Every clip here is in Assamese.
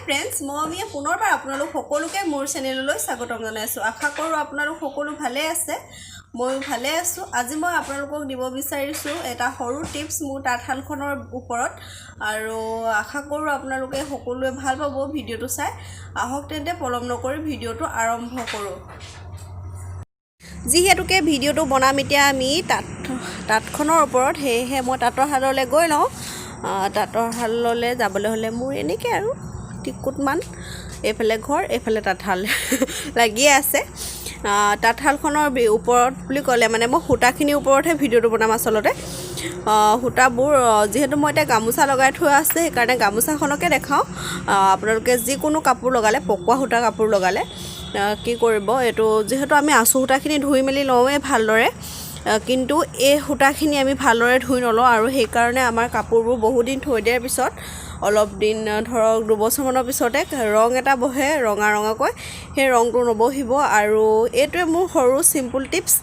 ফ্ৰেণ্ডছ, মই অমিয়া পুনৰবাৰ আপোনালোক সকলোকে মোৰ চেনেললৈ স্বাগতম জনাইছোঁ। আশা কৰোঁ আপোনালোক সকলো ভালে আছে, ময়ো ভালে আছোঁ। আজি মই আপোনালোকক দিব বিচাৰিছোঁ এটা সৰু টিপছ মোৰ তাঁতশালখনৰ ওপৰত আৰু আশা কৰোঁ আপোনালোকে সকলোৱে ভাল পাব ভিডিঅ'টো চাই। আহক তেন্তে, পলম নকৰি ভিডিঅ'টো আৰম্ভ কৰোঁ। যিহেতুকে ভিডিঅ'টো বনাম এতিয়া আমি তাঁতখনৰ ওপৰত, সেয়েহে মই তাঁতৰ শাললৈ গৈ লওঁ। তাঁতৰ শাললৈ যাবলৈ হ'লে মোৰ এনেকৈ আৰু টিকুটমান এইফালে ঘৰ, এইফালে তাঁতশাল লাগিয়ে আছে। তাঁতশালখনৰ ওপৰত বুলি ক'লে মানে মই সূতাখিনিৰ ওপৰতহে ভিডিঅ'টো বনাম আচলতে। সূতাবোৰ, যিহেতু মই এতিয়া গামোচা লগাই থোৱা আছে, সেইকাৰণে গামোচাখনকে দেখাওঁ। আপোনালোকে যিকোনো কাপোৰ লগালে, পকোৱা সূতা কাপোৰ লগালে কি কৰিব, এইটো যিহেতু আমি আচু সূতাখিনি ধুই মেলি লওঁৱেই ভালদৰে, কিন্তু এই সূতাখিনি আমি ভালদৰে ধুই নলওঁ আৰু সেইকাৰণে আমাৰ কাপোৰবোৰ বহুদিন থৈ দিয়াৰ পিছত, অলপ দিন, ধৰক 2 বছৰমানৰ পিছতে ৰং এটা বহে ৰঙা ৰঙাকৈ, সেই ৰংটো নবহিব। আৰু এইটোৱে মোৰ সৰু চিম্পুল টিপছ।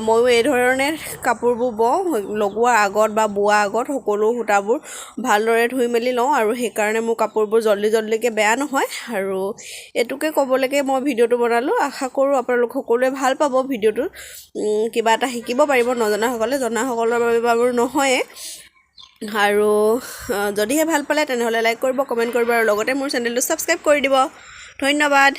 ময়ো এই ধৰণে কাপোৰবোৰ বওঁ। লগোৱাৰ আগত বা বোৱাৰ আগত সকলো সূতাবোৰ ভালদৰে ধুই মেলি লওঁ আৰু সেইকাৰণে মোৰ কাপোৰবোৰ জল্দি জল্দিকৈ বেয়া নহয়। আৰু এইটোকে ক'বলৈকে মই ভিডিঅ'টো বনালোঁ। আশা কৰোঁ আপোনালোক সকলোৱে ভাল পাব ভিডিঅ'টো, কিবা এটা শিকিব পাৰিব নজনাসকলে, জনাসকলৰ বাবে বাৰু নহয়ে। আৰু যদিহে ভাল পালে, তেনেহ'লে লাইক কৰিব, কমেণ্ট কৰিব আৰু লগতে মোৰ চেনেলটো ছাবস্ক্ৰাইব কৰি দিব। ধন্যবাদ।